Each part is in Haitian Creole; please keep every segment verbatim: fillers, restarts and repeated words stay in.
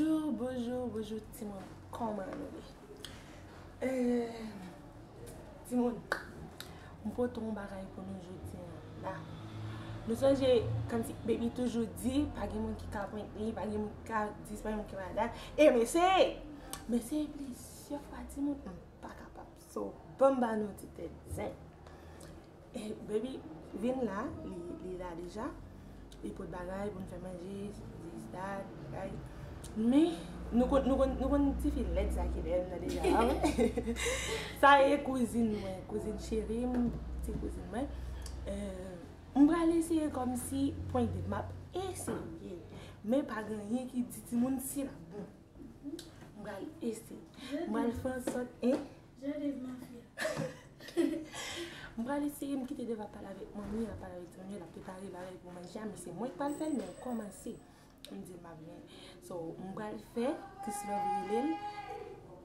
Bonjou, bonjou, bonjou, timoun. Kòman nou ye? Eh, timoun, m pote yon bagay pou nou jodi a la. Nou sonje, kòmsi Baby toujou di, pa gen moun ki ka prank li, pa gen moun ki ka di, pa gen moun ki malad. E m eseye! M eseye plizyè fwa, timoun, m pa kapab. So, ban m ba nou ti tèt zen. E Baby vin la, li, li la deja. Li pot bagay pou n fè manje, this, that, bagay. Men, nou konn, nou konn, nou konn tifi lèd sa ki dèyè m nan deja, pa vre? Sa e kouzin mwen, kouzin cheri m, ti kouzin mwen. Eh, m pral eseye kòmsi prank li, m ap eseye. Men pa gen anyen ki di timoun si l ap bon. M pral eseye. M pral fè ansòt, en? Jodi mafya. M pral eseye, m kite Deva pale avèk manmi, l ap pale avèk zanmi, l ap prepare bagay pou manje a, men se mwen k pral fè l, men l kòmanse. M di l m ap vini. So, m pral fè Chrislove rele l.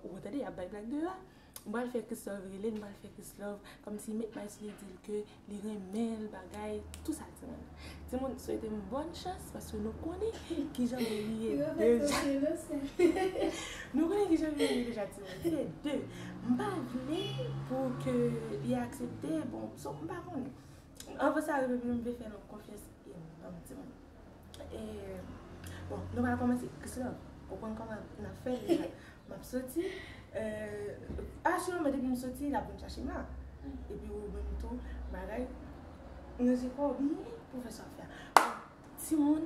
Ou tande, y ap bay blag deyò a. M pral fè Chrislove rele l, m pral fè Chrislove kòmsi met may sou li, di l ke li renmen l, bagay, tou sa, timoun. Timoun, swete m bòn chans, paske nou konnen kijan Baby ye deja. Nou konnen kijan Baby ye deja, timoun. Se de. M pa vle pou ke li aksepte, bon, so, m pa konnen. Anvan sa rive, m vle fè nou konfyans enòm, timoun. E, bon, nou pral kòmanse. Chrislove, ou konn kòman n ap fè deja. M ap soti. Eh, asire w, men depi m soti, l ap vin chache m la. Epi ou menm tou, bagay, ranje kò w byen pou fè sa w ap fè a. Timoun,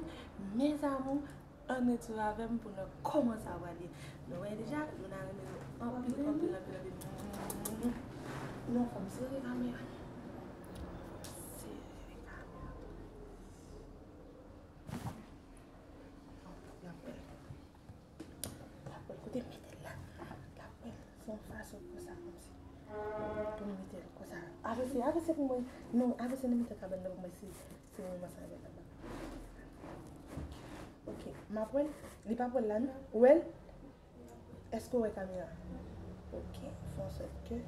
mes amours, ann retounen avè m pou nou kòmanse a pale. Nou wè deja, Luna renmen nou anpil, anpil, anpil, anpil. Non, fò m sere kamera. Fò m sere kamera. L ap bèl. L ap bèl. Kote m mete l la? L ap bèl. Fè yon fason konsa, kòmsi. Pou m mete l konsa. Avanse, avanse pou mwen. Non, avanse nan mitan kabann nan pou mwen si, si mwen sa bèl anba. Ok, m ap wè l. Li pa pran l la, non? Ou wè l? Èske w wè kamera? Ok, fè an sòt ke.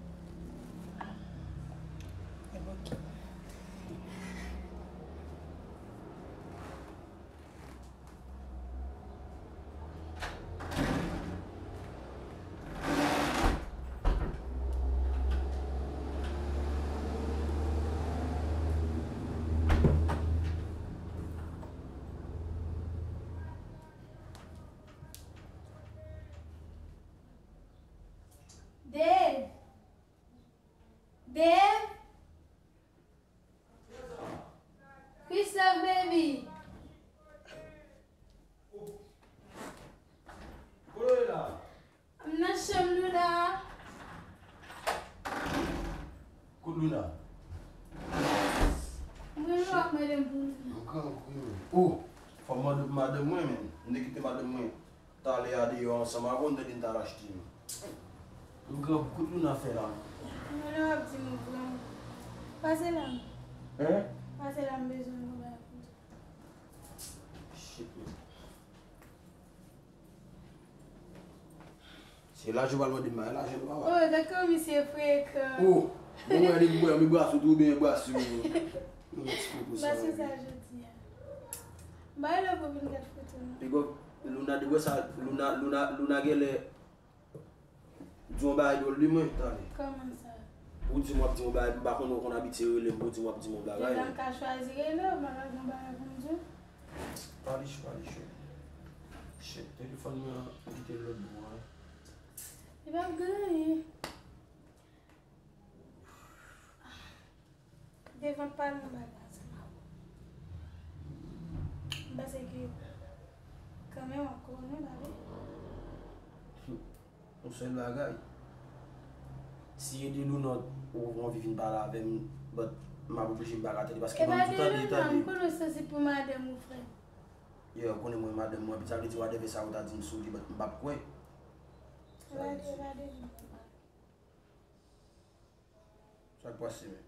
Ebyen, ok. Dave! Dave! Chrislove, baby! Kote w ye la? M nan chanm Luna. Kot Luna? Mwen menm ak madanm pou Luna. M gran kou. Oh, fò m mande pou madanm mwen, men. M te kite madanm mwen talè a deyò ansanm avè w, m tande n t al achte yo. M gran kou, kot Luna fè la? Luna ap di m ou gran. Pase la. Hein? Pase la, m bezwen yon bagay pou di. Shit, man. Se lajan w pral mande m, lajan nou pa ba. Oh, gad kòman misye frekan. Oh, bon, mwen, li bwè, mi bwè sou tou, byen bwè sou. Nou mèt fou pou sa. Pase sa jodi a. Bay lè pou vin gad foto nou. Big up, Luna, di wè sa, Luna, Luna, Luna genlè di yon bagay dwòl de mwen, tande. Kòman sa? Ou di m w ap di yon bagay, m pa konnen ou konn abitye rele m, pou di m w ap di m yon bagay. Dedan ka chwazi rele w, m pa gen yon bagay pou m di w. Pale cho, pale cho. Shit, telefòn mwen an, m kite l lòt bò a. Li p ap gen anyen. Devan pa nan bagay ansanm avè w. M panse ke kanmenm w ap konnen, pa vre? Yon sèl bagay. Si e de Luna ou anvi vin pale avè m, but m ap oblije m pa ka tande, paske ban m di tande, tande. E pa de Luna, m konnen w sansib pou madanm ou, frè m. Yeah, ou konnen mwen madanm mwen, sa vle di whatever sa ou ta di m sou li, but m p ap kwè. E pa de, e pa de Luna. Sa k pase, men?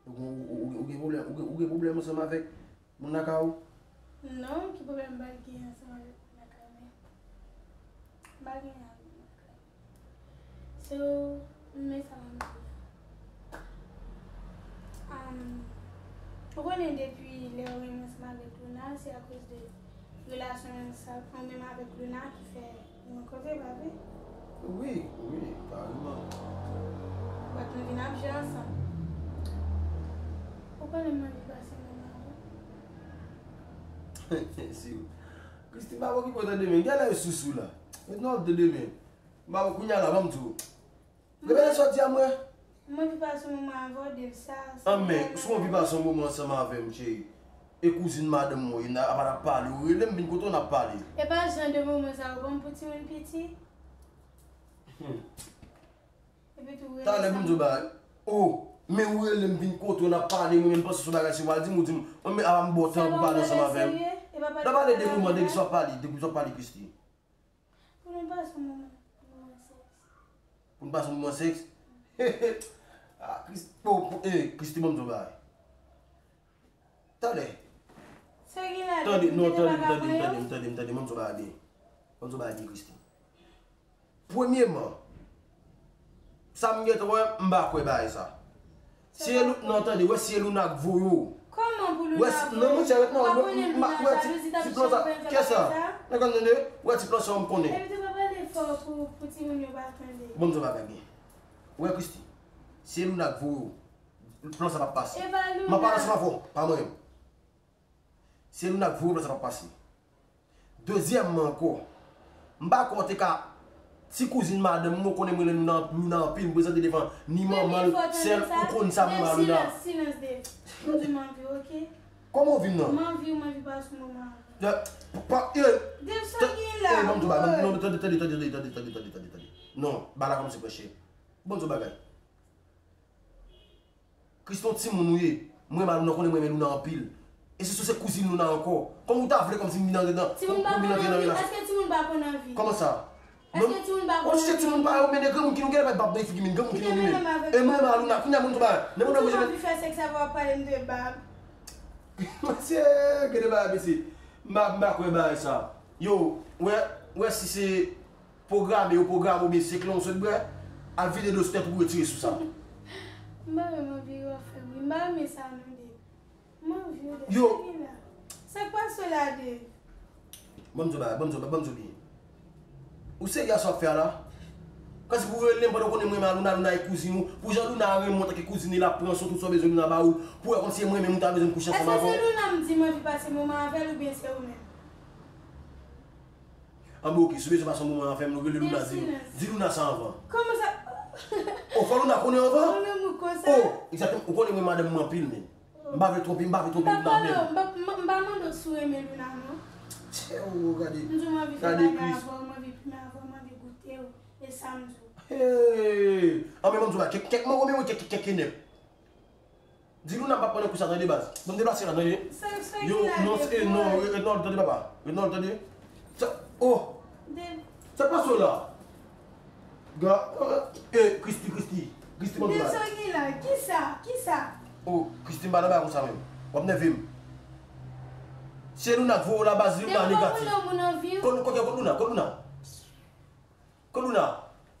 Ou gen, ou, ou, ou gen pwoblèm, ou gen, ou gen pwoblèm ansanm avèk moun lakay ou? Non, ki pwoblèm m pral gen ansanm avèk moun lakay mwen? M pa gen anyen avèk moun lakay mwen. So, men sa m ap di a. Am, ou konnen depi lè ou renmen ansanm avèk Luna, se akoz de relasyon Sa pran menm avèk Luna ki fè nou rankontre, pa vre? Wi, wi, kareman. Bat nou vin ap jwe ansanm. Ou konnen mwen anvi pase moman avè w. Si Christy pa okipe w tande men, gen lè yo sou sou la. Ret nan de demen. M pa kounye a la, ban m di w. Repete sa w di a mwen. Mwen anvi pase moman avè w, Dave, sa. Sa An men, si w anvi pase yon moman ansanm avè m, cheri, e kouzin madanm mwen, n a pa n ap pale, ou rele m vin kote w n ap pale. E pa jan de moman sa yo ban m pou timoun piti. Epi tou rele Talè m di w bagay. Oh, men ou rele m vin kote w n ap pale, mwen menm panse sou bagay, si w al di m, ou di m, mwen menm apa m ba w tan pou pale ansanm avè m. N ap pale de moman, de ki sa w ap pale, de ki sa w ap pale, Christy. Pou nou pase yon moman, moman sèks. Pou n pase yon moman sèks? Ah, Christy, oh, eh, Christy, ban m di w bagay. Talè. Sa gen la Tande, de non, pou tande, pa tande, pran tande, yo? Tande, tande, tande, ban m di w bagay byen. Ban m di w bagay byen, Christy. Premyeman, sa m gentan wè, m pa kwè bagay sa. Si e Lou-, non, tande, wè si e Luna k voye w. Kòman pou Luna Wè si, non, mwen chè, non, pa mwen, konnen mwen, Luna wè sa ti, vle di ta ti pa plan sa. chofè, Kè sa? sa? Nèg an tande, wè ti plan sa, m konnen. Epi tou pa pale fò pou, pou timoun yo pa tande. Bon, m di w bagay byen. Wè, Christy, si e Luna k voye w, plan sa p ap pase. E pa Luna. M ap pale ansanm avè w, pa mwen menm. Si e Luna k voye w, plan sa p ap pase. Dezyèmman ankò, m pa kwè w te ka ti kouzin madanm mwen, ou konnen m renmen Luna, Luna anpil, m prezante devan ni manman l, sè l, ou konn sa m renmen Luna. Silans, silans, Dave. M di m anvi w, oke? Kòman w vin nan? M anvi w, m anvi pase yon moman avè w. Ya, pa, eh, Dave, sa gen la, eh, ban m di w bagay, boy. non, tande, tande, tande, tande, tande, tande, tande, tande, tande. Non, bagay la kòmanse pran chè. Ban m di w bagay. Christy, yon timoun ou ye. Mwen renmen Luna, konnen mwen renmen Luna anpil. E si sou se kouzin Luna ankò. Kòman ou ta vle kòmsi m vin antre nan, Timoun pa pou m vin konn antre nan anvi. relasyon? Èske timoun pa konn anvi? Kòman sa? Èske timoun pa Ou konn se anvi? Timoun pa yo, men de granmoun ki nou gen, pa bab de figi men, granmoun ki nou gen. E mwen renmen Luna, kounye a moun tou ba. Nan mwen Ou mwen anvi fè sèks avè w ap pale m de bab. Mesye, gade bagay, mesye. M pa, m pa kwè bagay sa. Yo, wè, wè si se pwograme, yo pwograme oubyen se kleren w sot bwè, al vide dlo sou tèt ou pou retire sou sa. M pa menm anvi refè wi. M pa renmen sa non, Dave. M anvi w, Dave. Yo. Sa gen la? Sa k pase w la, Dave? Ban m di w bagay, ban m di w, ban m di w byen. Ou serye a sa w ap fè a la? Kòmsi pou rele m pandan w konnen mwen renmen Luna, Luna e kouzin ou. Pou jan Luna renmen w antanke kouzin li, l ap pran swen tout sa w bezwen Luna ba ou. Pou wè kòmsi e mwen menm ou ta bezwen m kouche ansanm Èske avè se w. Luna m di m anvi pase moman avè l oubyen se ou menm? Anben oke, si w bezwen pase yon moman avè m, rele Luna, di, Silans. Di Luna sa anvan. Kòman sa? O fò Luna konnen anvan? Ou renmen m konsa? O, egzakteman, ou konnen mwen madanm mwen anpil men. M pa vle twonpe, m pa vle M twonpe pa Luna pale menm. w, m pa, m pa, m pa mande w si w renmen Luna non. Tchè, o, gade. M di w m anvi fè Gade bagay Chris. Avè w, m anvi plimen avè w, m anvi goute w. E sa m di w. Hey! Anben ban m di w bagay, kèk, kèk mò renmen wi, kèk, kèk, kèk kenèp. Di Luna m pa pran nan kou sa, tande baz. Ban m deplase la, tande. Sa, sa Yo, ki la non, de se, pou non, mwen? Re-, non, tande papa. Renold, tande. Sa, oh, De- sa k pase w la? Ga, eh, Christy, Christy, Christy, ban m De di baz. Sa ki la? Kisa? Kisa? Oh, Christy, m pa nan bagay konsa menm. W ap nève m. Se Luna k voye w la baz, Luna Depi w pa negatif. konnen yon moun anvi w. Kote, kote, kote Luna, kote Luna? Kote Luna?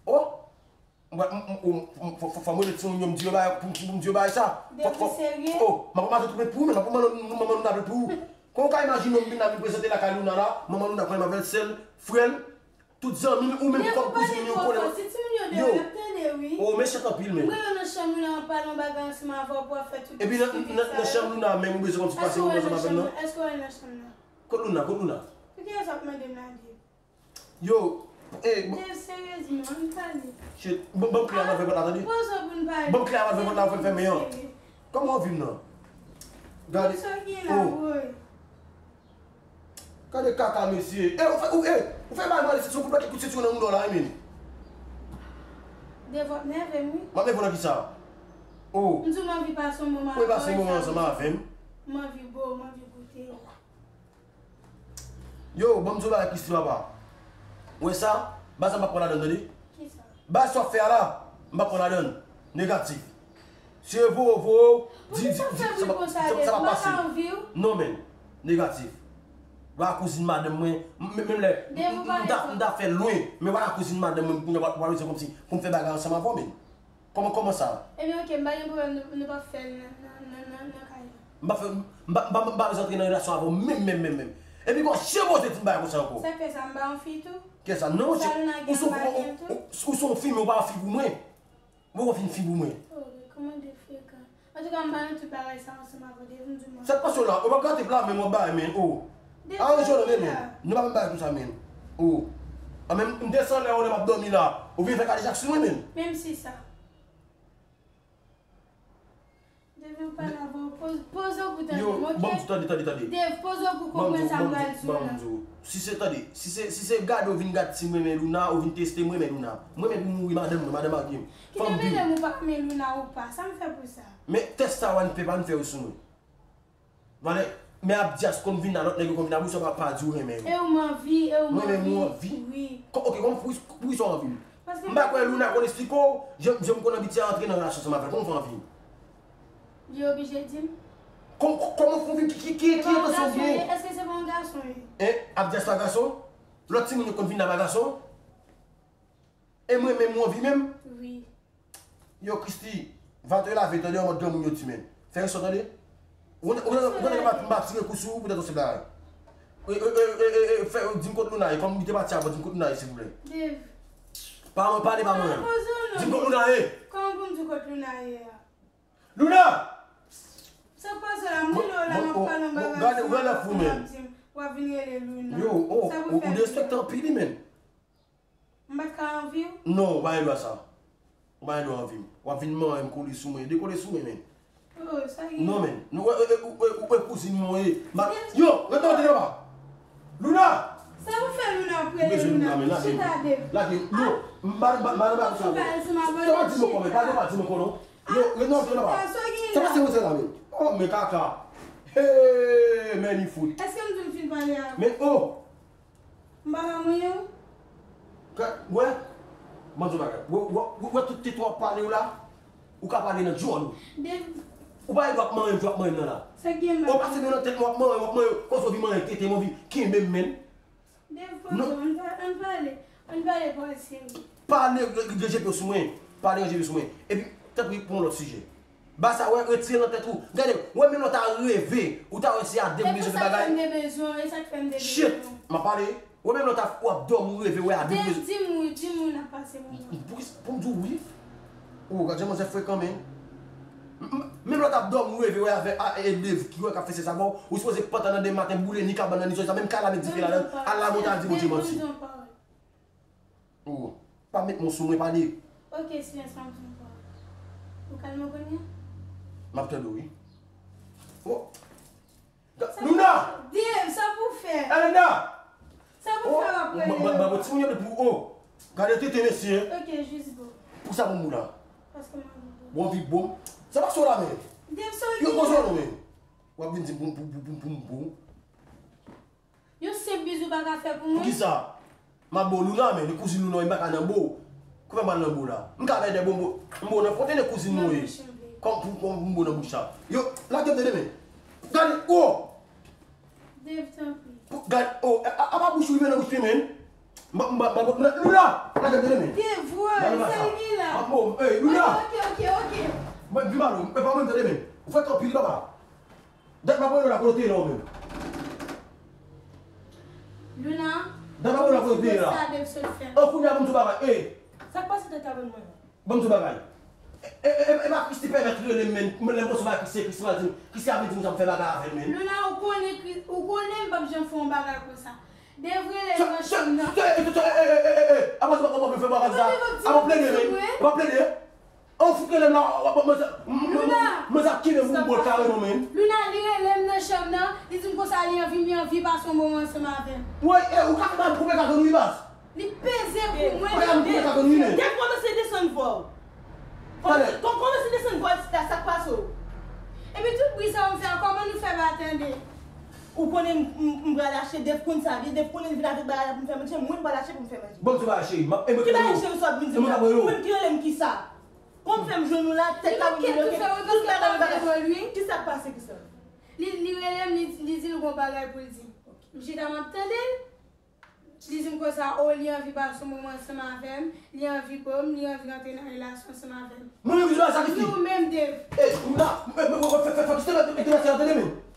Oh? Mwen, m, m, m, m, fò, fò, fò mwen rete yon, yon, m di yo bagay, pou, pou m di yo bagay sa. Fò, Depi fò, serye? Oh, m ap pase tout plent pou ou, men m ap pran manman, manman Luna plent pou ou. Kòman w ka imajine yon moun vin la vin prezante lakay Luna la, manman Luna konnen m avè l, sè l, frè l, tout zanmi l, ou menm Depi kòm w pale kouzin li, ou twò konnen. fò, si timoun yo Yo, deyò, y ap tande wi. Oh, mechan anpil, men. Mwen yo nan chanm ou la, an pale yon bagay ansanm avè w pou w ap fè tout Epi nan, stupid nan, sa nan yo. chanm Luna menm, ou bezwen kòmsi pase moman ansanm avè m nan? Èske w al nan chanm nan? Kot Luna, kot Luna? Pou kiyès w ap mande m la de? Yo, eh, bon, Dev, seryezman, ann pale. Shit, bon, bon, kle a nan fè pòt la, tande. Poze w pou n pale. Bon, kle a nan fè pòt la, ou fè fèmen an. Serye. Kòman w vin nan? Gade. Sa ki la, Oh. Woy? Gade kaka, mesye. Eh, ou fè, ou, eh, ou fè bay mwen, se yon kout bèk ki kout senti nan mouda w la, wi, men. Dev, w ap nève m, wi. M ap nève w nan kisa? Oh. M di w m anvi pase yon moman Ou pase yon avè w, moman sa ansanm m di. avè m. M anvi bo, m anvi goute. Yo, ban m di w bagay, Christy, papa. Ou wè sa? Bagay sa m p ap pran ladann, tande? Kisa? Bagay sa w ap fè a la, m p ap pran ladann. Negatif. Si e voye, voye, di, di, Poukisa w di, fè sa bri pa, konsa, sa, Dev? sa pa Mwen pase. Pa anvi w. Non, men. Negatif. Wa kouzin madanm mwen, m, m, menm lè, m, Dev, ou m, pa m ta, fè m ta fè lwen, men wa kouzin madanm mwen, kounye a, wa, wa rezon kòmsi, pou m fè bagay ansanm avè w, men. Kòman, kòman sa? Ebyen, oke, m pa gen pwoblèm, nou, nou p ap fè l nan, nan, nan, nan, nan kay la. M pa fè, m pa, m pa, m pa bezwen antre nan relasyon avè w, menm, menm, menm, menm. Epi gon chen poze di m bagay konsa ankò. Sa k fè sa, m pa yon fi tou? Kiyès sa? Non, ou se yon fi, ou, ou se yon fi, men ou pa yon fi pou mwen. Mwen, ou fin fi pou mwen. Oh, kòman de frekan. Antouka, m pa nan tout bagay sa ansanm avè w, Dave, m di w, mwen. Sa k pase w la? Ou pa gate pla, men mwen bay, men, oh. Aranje w non, men, men. Nou pa menm bagay konsa, men. Oh. A, men, m desann la, ou lè m ap dòmi la. Ou vin fè kadejak sou mwen, men. Menm si sa. Dave, m pale avè w. Poze, poze w pou tande m, ok? Yo, ban m di, tande, tande, tande. Dave, poze w pou konprann sa m pral di w la. Ban m di w. Si se, tande, si se, si se gade w vin gad si m renmen Luna, ou vin teste m renmen Luna. M renmen pou mouri madanm mwen, madanm Akim. Kite mele m ou pa renmen Luna ou pa. Sa m fè pou sa? Men tès sa w ann fè, pa ann fè yo sou mwen. Valè, men Abdias konn vin la, lòt nèg yo konn vin la, pou sa pa, pa di w renmen yo. E ou m anvi, e ou m anvi. Mwen menm ou anvi? Wi. Ko-, ok, kòman pou, pou sa w anvi m? M pa kwè Luna konn esplike w, jan, jan m konn abitye antre nan relasyon ansanm avè l. Kòman w fè anvi m? Li oblije di m. Kò-, kò-, kòman w fè anvi m? Ki, ki, ki, ki entansyon w gen? Èske se pa yon gason ye? Hein? Abdias pa gason? Lòt timoun yo konn vin la pa gason? E mwen menm ou anvi menm? Wi. Yo, Christy, va te lave, tande, an mòd granmoun yo di, men. Fè respè, tande. Ou, ou, ou, ou, m ap, m ap tire kou sou ou poutèt yon sèl bagay. E, e, e, e, e, e, fè, di m kot Luna ye, kòm li te pati avan, di m kot Luna ye, silvouplè. Dave. Pa mwen, pale pa mwen. Di m kot Luna ye. Kòman pou m di w kot Luna ye a? Luna! Sa k pase la, m rele w la, m ap pale yon bagay sou w, w ap di m, w ap vin rele Luna. Yo, oh, ou, ou derespekte anpil, wi, men. M pa t ka anvi w? Non, ou pa gen dwa sa. Ou pa gen dwa anvi m. W ap vin manyen m kole sou mwen. Dekole sou mwen, men. Oh, sa gen. Non, men. Nou, wè, wè, wè, wè, wè kouzin mwen ye. Yo, ret nan antre anba. Luna! Sa pou fè Luna ap rele Luna? Chita, Dave. Lage, yo, m pa, m pa, m pa, m pa, sa pa di m ankò, men. Gade, pa di m ankò, non. Yo, ret nan antre anba. Sa pase, sa la, men. Oh, men kaka. Hey, men li fout. Èske m di w m fin pale avè w? Men, oh! M pa ka manyen w? Ka, wè, ban m di w bagay. Wè, wè, wè, wè tout tete w ap pale w la, ou ka pale nan djòl ou. Dave. Ou pa gen dwa ap manyen m jan w ap manyen m nan la. Sa k gen la? Ou pase men nan tèt mwen, w ap manyen, w ap manyen, w ap manyen, konsa w anvi manyen tete m, anvi kenbe m, men. Dave, poze w, ann pa-, ann pale, ann pale pawòl serye. Pale, ranje pye w sou mwen, pale, ranje pye w sou mwen. Epi, tanpri, pran yon lòt sijè. Ba sa, wè, retire nan tèt ou. Gade, wè, menm lè w ta reve, ou ta wè se a Dave ou bezwen fè bagay. E sa k fè m te bezwen w, e sa k fè m te bezwen w. Shit! M ap pale. Wè, menm lè w ta, w ap dòmi, ou reve, wè a Dave ou bezwen. Dave, di m wi, di m wi, n ap pase moman. Pou ki, pou m di w wi? Oh, gad jan manzè frekan, men. M, m, menm lè w ta ap dòmi, ou reve, wè avè a, e Dave, ki wè k ap fese sa, bon, ou sipoze pantan nan demen maten, boule ni kabann nan, ni zòrèy sa, menm kay la met dife ladan l, al lamonte, al di Bondye manti. Oh, pa met men w sou mwen, pale. Ok, silans, m ap di w pawòl. Ou kalme w kounye a? M ap tande w, wi. Oh. Luna! Dave, sa pou w fè? Elena! Sa pou w fè w ap rele yo? Ba, ba, ba, timoun yo pou, oh. Gade tete mesye. Ok, jis bon. Pou sa pou mou la. Paske m anvi bon. Ou anvi bon? Sa pase w la, men? Dave, sa w gen la? Yo, konsa non, men. W ap vin di m pou, pou, pou, pou, pou m bon. Yon senp bizou pa ka fè pou mwen? Poukisa? M ap ba w Luna, men li kouzin Luna, m pa ka nan bo. Kouman m pral nan bo la? M ka bay de bon bo. M bo nan fonte de kouzin nou ye. Kòm pou, pou m bo nan bouch la. Yo, lage m tande, men. Gade, oh! Dave, tanpri. Gade, oh, a, a, apa bouch ou rive nan bouch mwen, men? M, m, m, m, Luna, lage m tande, men. Dave, wè, sa l gen la? M ap bo, hey, Luna! Ok, ok, ok, ok. Mwen, di malo, e pa mwen tande, men. Ou fè tanpri, papa. Dat m ap rele w la kote w ye la ou menm. Luna, dat m ap rele w la kote w ye la. Sa Dave sot fè. An kounye a pou m di w bagay. Ey! Sa k pase tèt kabann mwen an? Ban m di w bagay. E, e, e, e pa Christy pèmèt rele m, men. Mwen lè m panse bagay Christy, Christy pral di m, Christy ap vin di m sa m fè bagay avè l, men. Luna, ou konnen Chris-, ou konnen m p ap janm fè yon bagay konsa. Dave rele m nan chanm nan. Apa se pa konprann m fè bagay sa? Apa plede, men? Apa plede? An fout rele m la, w ap, mwen sa, mwen sa kenbe m pou m bwè kareman, men. Luna, li rele m nan chanm nan, li di m konsa li anvi m, li anvi pase yon moman ansanm avè m. Woy, e, ou ka fè m koupe kakann wi, baz. Li peze pou mwen. Ou ka fè m koupe kakann wi, men. Dave kòmanse desann vwa w. Kòmanse desann vwa w, sa k pase w? Epi tout bri sa w m fè a, kòman nou fè pa tande? Ou konnen m, m, m pral achte, Dave konn sa, Dave konnen l vin avèk bagay la pou m fè manje, mwen m pral achte pou m fè manje. Bon, se bagay cheri, m ap, e mwen ki rele w. Ki bagay cheri sa w ap vin di la? Ou menm ki rele m kisa? Kòm fè m jwenn ou la, tèt la ou mwen bloke. Tout bagay bagay. Kisa k pase, kisa? Li, li rele m, li, li di l gon bagay pou l di m. M chita m ap tande l. Li di m konsa, o, li anvi pase yon moman ansanm avè m, li anvi bo m, li anvi rantre nan relasyon ansanm avè m. Mwen menm ki di w sa, Christy? Wi, ou menm, Dave. Ey, Luna, fè, fè, fè, fè, fè, fè, fè, tande, men.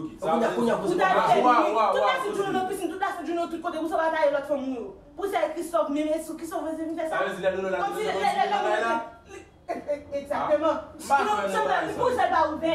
Ok. Kounye a, kounye a, Ou ta jwenn li. Tout la sou Juno nan pisin, tout la sou Juno tout kote. Pou sa pa taye lòt fanm ou yo. Pou sa e Christophe, menm e sou Christophe Joseph fè sa. Kòmsi lè lè lè lè lè Egzakteman. Pou sèl pa ouvè.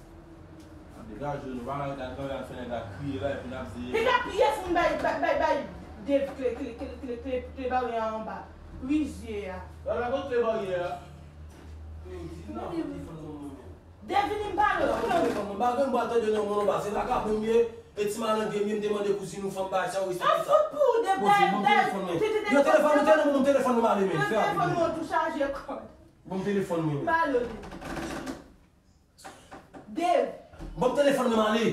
Degaje nou, pa nan ret al kanpe al fè nèg la kriye la, epi n ap di. Nèg la piye foun bay, bay, bay, bay Dave kle, kle, kle, kle, kle, kle bari a anba. Rizye a. Sa la kot kle bari a? Dave vini m pale w. Mwen pa gen m pa tande non, mwen pa se vakabon m ye. E ti malenge m ye, m te mande kouzin ou fanm bay sa ou respèkte sa. An fout pou ou Dave, Dave, Dave. Yo telefòn ou te nan mwen, telefòn mwen ale men. Yo telefòn mwen tou chaje kòd. Bon, telefòn mwen. Pale. Dave. Bon, telefòn mwen ale.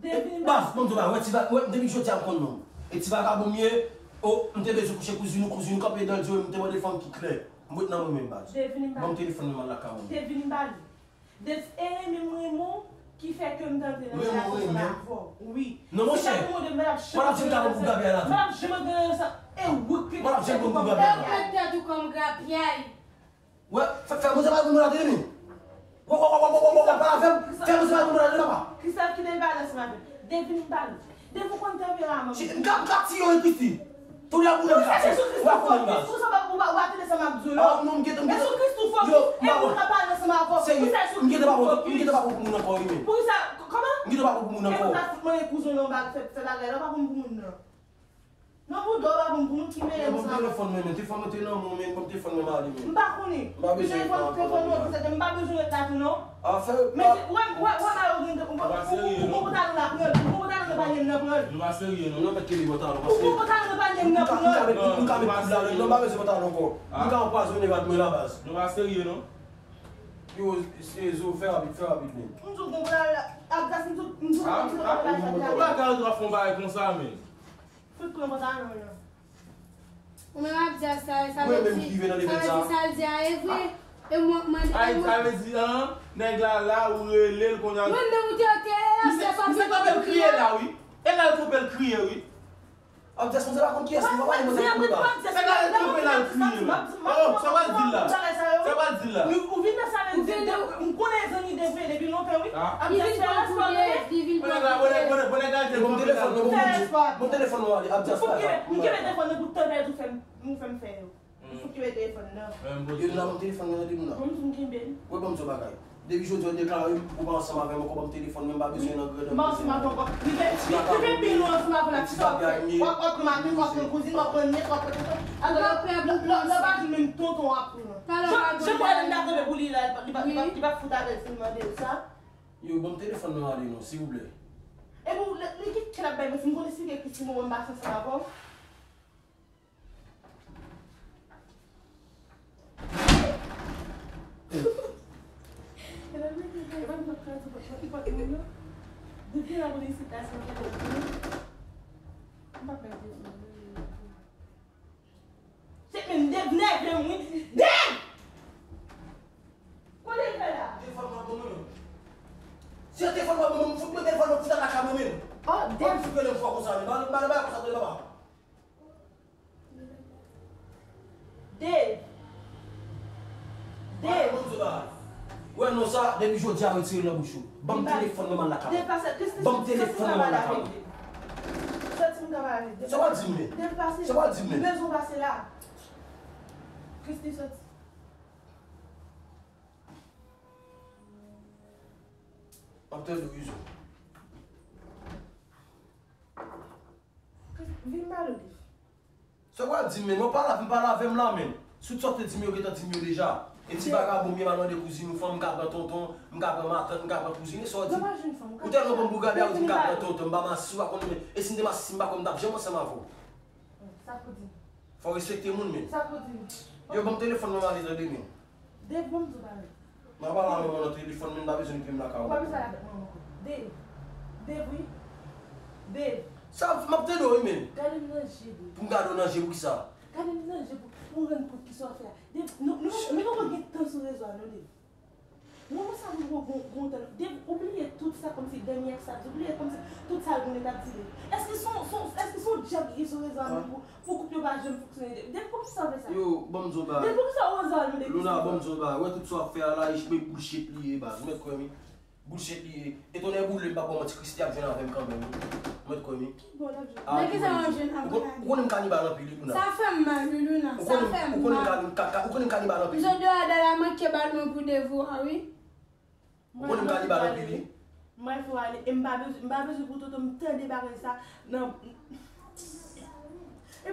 Dave. Baz, bon, mwen wè ti va, wè depi jodi a m konn non. E ti vagabon m ye. O, m te bezwen kouche kouzin ou, kouzin ou kanpe dan di w, m te mande fanm ki klè. M ret nan mwen menm baz. Bon, telefòn mwen lakay ou. Dave vini m pale. Dave, e renmen m renmen w ki fè ke m tande nan relasyon sa avè w. Wi. Non, monchè. Mwen ap janm ka pou grapyay la tou. Mwen ap janm ka sa. E ou ki mwen ap janm pou grapyay la. Ou pran tèt ou kòm grapyay. Wè, fè, fè, mwen se pa pou mwen la tele men. Wè, wè, wè, pa avè m. Fè mwen se pa pou mwen la tele papa. Christophe ki te pale ansanm avè m. Devin pale. Depi w konn tanperaman m. M ka, m ka tiye w, Christy. Tou lè pou mwen ka tiye w. Ou pa konnen baz. Pou sa ou pa, ou pa tande sa m ap di w non. Ah, non, m gentan, m gentan. Sou Christophe ou focus. Yo, e pou w ka pale ansanm avè w. Serye, m gentan pa pran, m gentan pa pran pou moun ankò wi men. Pou sa, kòman? M gentan pa pran pou moun ankò. E pou sa fout mwen kouzen w nan bal fè, fè bagay la, w pa pran m pou moun nan. Non, pou dò pa pou m, pou m ki mele m sa. Ban m telefòn mwen, men. Telefòn mwen te nan men w, men. Ban m telefòn mwen, m ale, men. M pa konnen. M pa bezwen telefòn, telefòn mwen, m pa bezwen ret la tou, non. Afè. Men, wè, wè, wè, ba yo gen, ou, ou, ou, ou pantalon la pran l, ou pantalon nan panye m nan pran l. Nou pa serye, non. Nou mèt kenbe pantalon, paske ou pantalon nan panye m nan pran l. Nou ka met, nou ka met poud ladan l, non, m pa bezwen pantalon ankò. Nou ka anpwazonnen rad mwen la, baz. Nou pa serye, non. Yo, se zo, fè rapid, fè rapid, men. M di w, gon pral, ap gas, m di w, m di w, m di w, ap gas, ap gas. Ou pa ka antre ap fè yon bagay konsa, men. Fout pran pantalon an. Ou menm ap di a sa, sa vle di, sa vle di sa l di a e vre. E mwen, mwen, e mwen. Sa vle di, an, nèg la la, ou rele l, kounye a. Mwen menm ou te, te, e la, se sa. Misye kanpe l kriye la, wi. E la l kanpe l kriye, wi. Abdias, mwen se pa konn kiyès li, pa pale mwen nan kou la. Nèg la kanpe la l kriye la. Oh, sa w al di la? Sa w al di la? Ou vin nan sa, men m konnen zanmi Dave depi lontan, wi. Abdias, fè respè w, tande. Bon nèg la, bon nèg, bon nèg, bon nèg la, bon nèg la. Bon telefòn mwen, bon telefòn mwen ale, Abdias pa la. M kenbe telefòn nan pou tan pèdi w fè m, ou fè m fè yo. M fout kenbe telefòn nan. Yo la, ban m telefòn nan, tande moun nan. Ban m di w m kenbe l. Wè, ban m di w bagay. Depi jodi a w deklare m ou pa ansanm avè m ankò, ban m telefòn nan, m pa bezwen nan grandè. M pa ansanm avè w ankò. Li gen, li gen pi lwen ansanm avè w la, ti sa w ap fè. W ap, w ap pran maten, w ap pran kouzin, w ap pran nèt, w ap pran tonton. Alò, lè, lè, lè w pa jwenn menm tonton w ap pran. Jan, jan Biden ta kanpe pou li la, li pa, li pa, li pa fout avè l si l mande l sa. Yo, ban m telefòn nan ale non, silvouplè. Epi w, li, li ki, ki l ap bay manti, m konn esplike ki si mwen, mwen m pase ansanm avè w. Se menm Dave nève m wi. Dave! Kote l fè la? Telefòn mwen ban mwen menm. Si se telefòn mwen ban mwen, fout mwen telefòn mwen, fout al lakay mwen menm. Oh, Dave. Fout rele m fò konsa, men pa, pa, pa konsa, tande papa. Dave. Dave. Wè non sa, depi jodi a retire l nan bouch ou. Ban m telefòn mwen, m al lakay mwen. Ban m telefòn mwen, m al lakay mwen. Soti m ka pale. Sa w al di m men? Dave pase. Sa w al di m men? M bezwen w pase la. Christy soti. M ap tande w, Izo. Vin pale w. Sa w pral di m, men? Mwen pale avè m, pale avè m la, men. Sou sa w te di m yo, gentan di m yo deja. E ti vagabon, m gen mal mande kouzin ou fanm, m ka pran tonton, m ka pran matant, m ka pran kouzin, e sa w di? Ou tèlman bon pou grabya, ou di m ka pran tonton, m pa masi, w pa konn, men. E si m te masi, m pa kwè m t ap janm ansanm avè w. Sa pou di? Fò w respekte moun, men. Sa pou di? Yo, ban m telefòn mwen, m ale tande, men. Dave, ban m di w bagay. M ap pale a manman nan telefòn, men m pa bezwen li peye m lakay ou. Ou pa bezwen ale avèk manman ankò. Dave. Dave, wi. Dave. Sa, m ap tande w, wi, men. Gade m nan je, Dave. Pou m gade w nan je, poukisa? Gade m nan je pou, pou w rann kont ki sa w ap fè a. Dave, nou, nou, nou poko gen tan sou rezo a, non, Dave. Mwen, mwen sa mwen gon, gon, gon tan. Dave, ou bliye tout sa kòmsi dènye sa, ou bliye kòmsi tout sa l konnen t ap di, Dave. Èske se yon, se yon, èske se yon djab ki gen sou rezo a menm pou, pou koup yo pa janm fonksyone, Dave? Dave, poukisa w fè sa? Yo, ban m di w bagay. Dave, poukisa w oze al mande Christy sa? Luna, ban m di w bagay. Wè tout sa w ap fè a la, e, men bullshit li ye, baz. Ou mèt kwè m, wi. Bullshit li ye. E tonnè boule m pa kwè manti, Christy ap jwenn avè m kanmenm, wi. Ou mèt kwè m, wi. Ki bò l ap jwenn? Ah, nan kisa w ap jwenn avè Luna? Ou konnen m kanibal anpil, wi, Luna. Sa fè m mal, wi, Luna. Sa fè m mal. Ou konnen m kanibal anpil, wi. Izo de a dal a manke bal mwen pou Devo a, wi. Ou konnen m kanibal anpil, wi. Mwen fè w ale, e m pa bezwen, m pa bezwen pou tonton m tande bagay sa nan.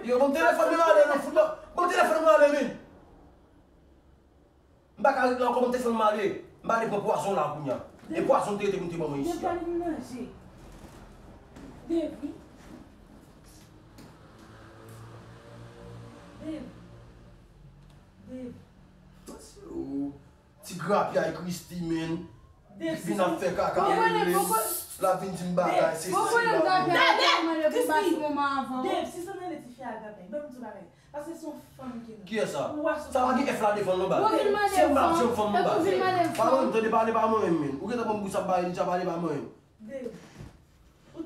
Yo, ban m telefòn mwen ale, non, fout, ban m telefòn mwen ale, men. M pa ka ret la ankò, ban m telefòn mwen ale. M ale pran pwazon la kounya. E pwazon te rete pou m te ban mwen isi a. Dave, gade m nan je. Dave, wi. Dave. Dave. Ti grapyay Christy, men. Vin ap fè kaka, rele m. L ap vin di m bagay, se si bagay. Dave, Christy. Dave, si se nan leti fi a grapyay, ban m di w bagay. Paske se yon fanm ki la. Kiyès sa? Sa pa gen F la devan l non, baz. Se yon baz, se yon fanm, baz. Pa mwen, tande, pale pa mwen menm, men. Ou gentan ban m bouch ap pale, deja pale pa mwen menm. Dave. Ou,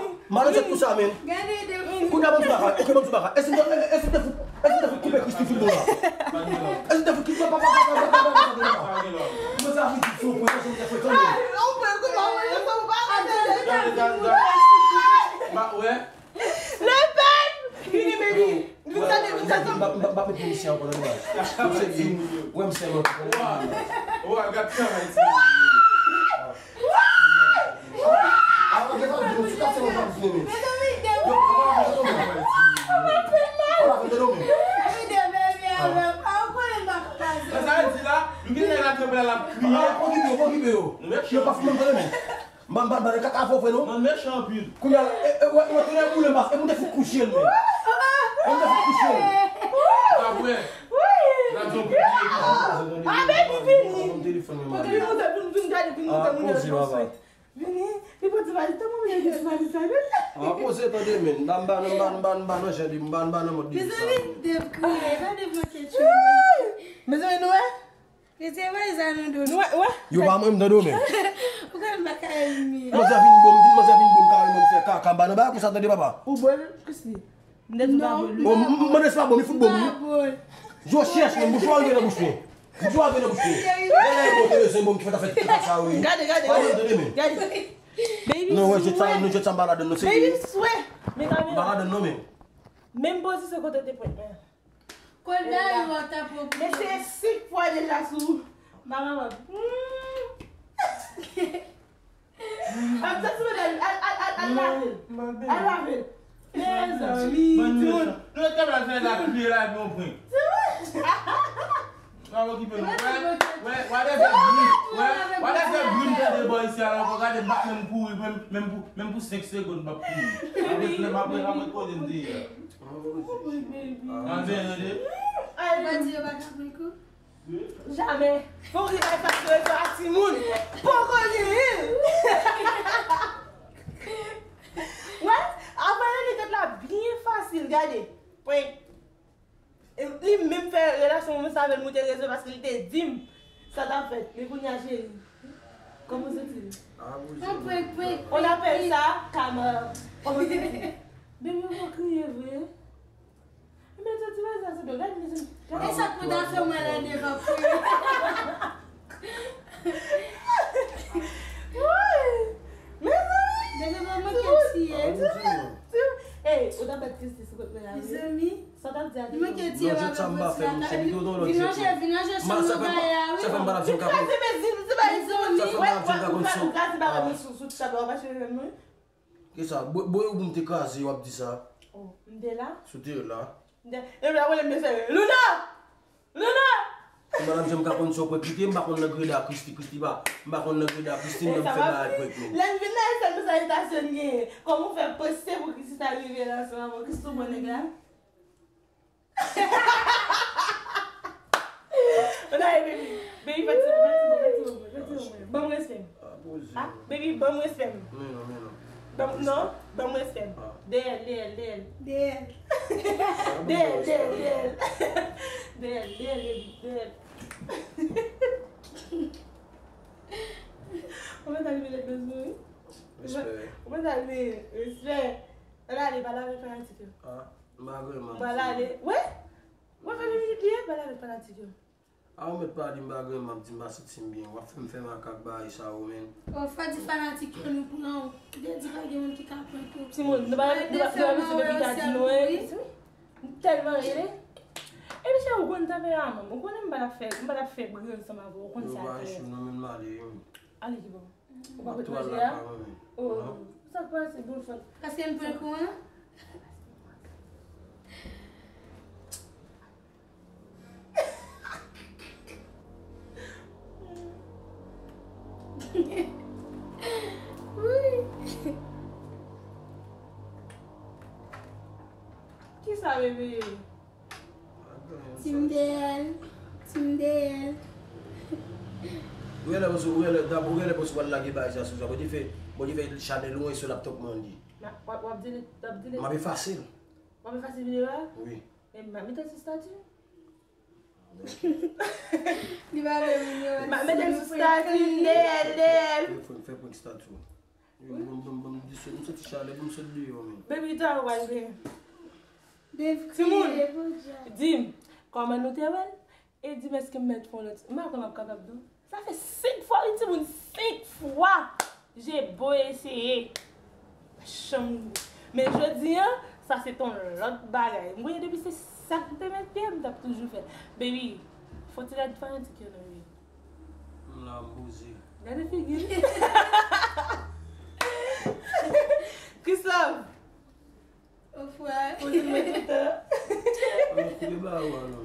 Malonjèt pou sa, men. Gade de. Kounye a, ban m di bagay. Ok, ban m di bagay. Èske m te, èske m te fout, èske m te fout koupe Christy fil nou la? Èske m te fout koupe, pa, pa, pa. Mwen sa vin di sou pwen, èske m te fout, tande. Ah, on pwen, kouman, mwen, yo, sa ou pa gade. Gade, gade, gade. Ba, wè. Lepèn! Vini, baby. Vin tande, vin tande. M ap, m ap, m ap met minisyon ankò nan imaj. M serye. Wè, m serye. Wa, wa, gad travay ti. Ah, ok, pa vin, si ta se mwen pa vin, men. Yo, pa vin, tande, men. Pa vin, tande, men. Sa di la, m gen nèg la kanpe la, l ap kriye. Ah, okipe yo, okipe yo. Yo pa foumen, tande, men. M pa, m pa, m pa nan kaka avè w vre non. Mwen mechan anpil. Kounye a, e, e, wè, wè, kounye a boule mas, e moun te fout kouche l, men. E moun te fout kouche l. Apre, n ap di yon kout pye. Ah, baby, vini. Vin moute, vin, vin gade, vin moute moun yo. Vini, li pran ti valiz, tèlman moun yo gen ti valiz sa, men. Ah, poze, tande, men. M pa, m pa, m pa, m pa, m pa nan jan de, m pa, m pa nan mòd de sa. Mezanmi, Dave kriye, gade blanket yo. Mezanmi, nou wè? Li te voye sa nan do nou. Wè, wè. Yo pa mwen, m tande w menm. Ou konn m pa ka renmen. Manzè vin bon, vin manzè vin bon, kareman m fè kaka, m pa nan bagay konsa, tande papa. Ou bon, Christy? M te di w pa bon. Oh, m, m, mande si pa bon, li fout bon, wi. Pa bon. Yo chèch, men, bouch ou a rive nan bouch mwen. Bouch ou a rive nan bouch mwen. Lè, lè, bon, te bezwen bon, ki fè ta fè tout sa, wi. Gade, gade, pa bon, tande, men. Gade. Baby, non, wè, jwèt sa, nou jwèt sa, m pa ladann, non, se. Baby, swe. Men kamera. M pa ladann, non, men. Menm pozisyon kote te pran. Kolda yo a ta pran pou. Men se senk fwa deja sou. Mama wap. Ap sa sou medal. Al, al, al, al lave l. Al lave l. Mezanmi, timoun. Nou te pral fè la kriye la epi yon pwen. Pa okipe nou. Wè, wè, whatever bri, wè, whatever bri m tande bò isi a la, ankò gade m pa menm kouri, menm, menm pou, menm pou senk segonn m p ap kouri. Apre, apre, apre kote m te ye a. Ann veye tande. Ay, pa di yo pa ka pran kou. Jamè. Fò w rive al fasilite a timoun. Poko genyen l. Wè, avan nan li tèt la byen fasil, gade. Pwen. E li menm fè relasyon mwen sa avè l moute rezo paske li te di m sa t ap fèt. Men kounye a, cheri, kòman w santi l? Ah, bouzou. On prank, prank, prank. On appelle ça karma. Kòman w santi l? Baby, ou pa kriye vre. Ebyen, sa ti bagay sa, se bèl. Gade, mezanmi. E sa k pou ta fè mwen la devan pou. Woy! Mezanmi! Depi mwen manke tiye. Ey, ou ta bat Christy sou kote la, wi. Mezanmi. Sa w t ap di a li? Li manke tiye, w ap fè yon ti lakay. Vin ranje, vin ranje sou nou bagay la, wi. Sa fè m pa t ap janm ka konn. Kraze mezi, se pa izo, li. Sa fè m pa t ap janm ka konn sou. Ou kraze bagay mwen sou, sou ti tab la, w pa cheve m, wi. Kisa? Bwe, bwe ou pou m te kraze, w ap di sa? Oh, m te la? Si w te la. M te, e la, w rele m mesye, Luna! Luna! Madanm Jan m ka konn si w pran kite, m pa konn nan greda Christy, Christy pa, m pa konn nan greda Christy, m nan m fè bagay prank nou. Lè m vin la, e sèl salitasyon m genyen. Kòman w fè panse pou Christy ta rive la ansanm avè w? Christy, ou bon nèg la? Ann ale, baby. Baby, fè ti, fè ti, fè ti, fè ti, fè ti. Ban m respè m. Ah, baby, ban m respè m. Men non, men non. Ban m, non, ban m respè m. Dèyè l, dèyè l, dèyè l. Dèyè l. Dèyè l, dèyè l, dèyè l. Dèyè l, dèyè l, baby, dèyè l. Ou mèt al mele bezwen, wi. Respè. Ou mèt al mele respè. Ann ale, pale avèk fanatik yo. Ah. M pa gen manm. Pral ale. Wi! W ap fè de minit li ye, pral avèk fanatik yo. A ou mèt pa di m pa gen manm, di m pa santi m byen. W ap fè m fè makak bagay sa yo, men. O, fò di fanatik yo nou pran w. Ou te di pa gen moun ki ka prank ou. Timoun, nou pa, nou pa, nou pa bezwen moun ki ka di nou, en. M tèlman rele. Epi chè, ou konn tanperaman m. Ou konnen m pa t ap fè, m pa t ap fè bri ansanm avè w. Ou konn sa klè. Yo pa echou non, men m ale, wi. Ale ki bò? Ou pa pot manje a? Oh, sa k pase, bon fèt. Paske m pran kou an? Ou Kisa, bebe? Team D L. Team D L. Ou genlè panse, ou genlè, dam, ou genlè panse w al lage bagay sa sou sa. Bon, te fè, bon, te fè chanèl ou, e sou laptop mwen li. W ap, w ap delete, w ap delete. M ap efase l. W ap efase videyo a? Wi. Men m ap mete l sou stati. Li pa vle moun yo. M ap mete l sou stati, D L, D L. Fè prank, fè prank stati. Wi, bon, bon, bon, m soti chalè, bon, m sot deyò, men. Baby, ta w al gen. Dave Timoun. Kriye pou Dja. Di m, kòman nou te wè l? E di m, èske m mèt fè yon lòt? M pa kwè m ap kapab, non. Sa fè senk fwa, wi, timoun, senk fwa! J'ai beau essayer. Chanm. Men jodi a, sa se ton lòt bagay. M konnen depi se sa k te met pye, m t ap toujou fè. Baby, fò ti lèd fanatik yo, non, baby. M la, m poze. Gade figi l. Christophe, Ofwa. poze l mwen tout tan. Mwen koupe ba ou a, non.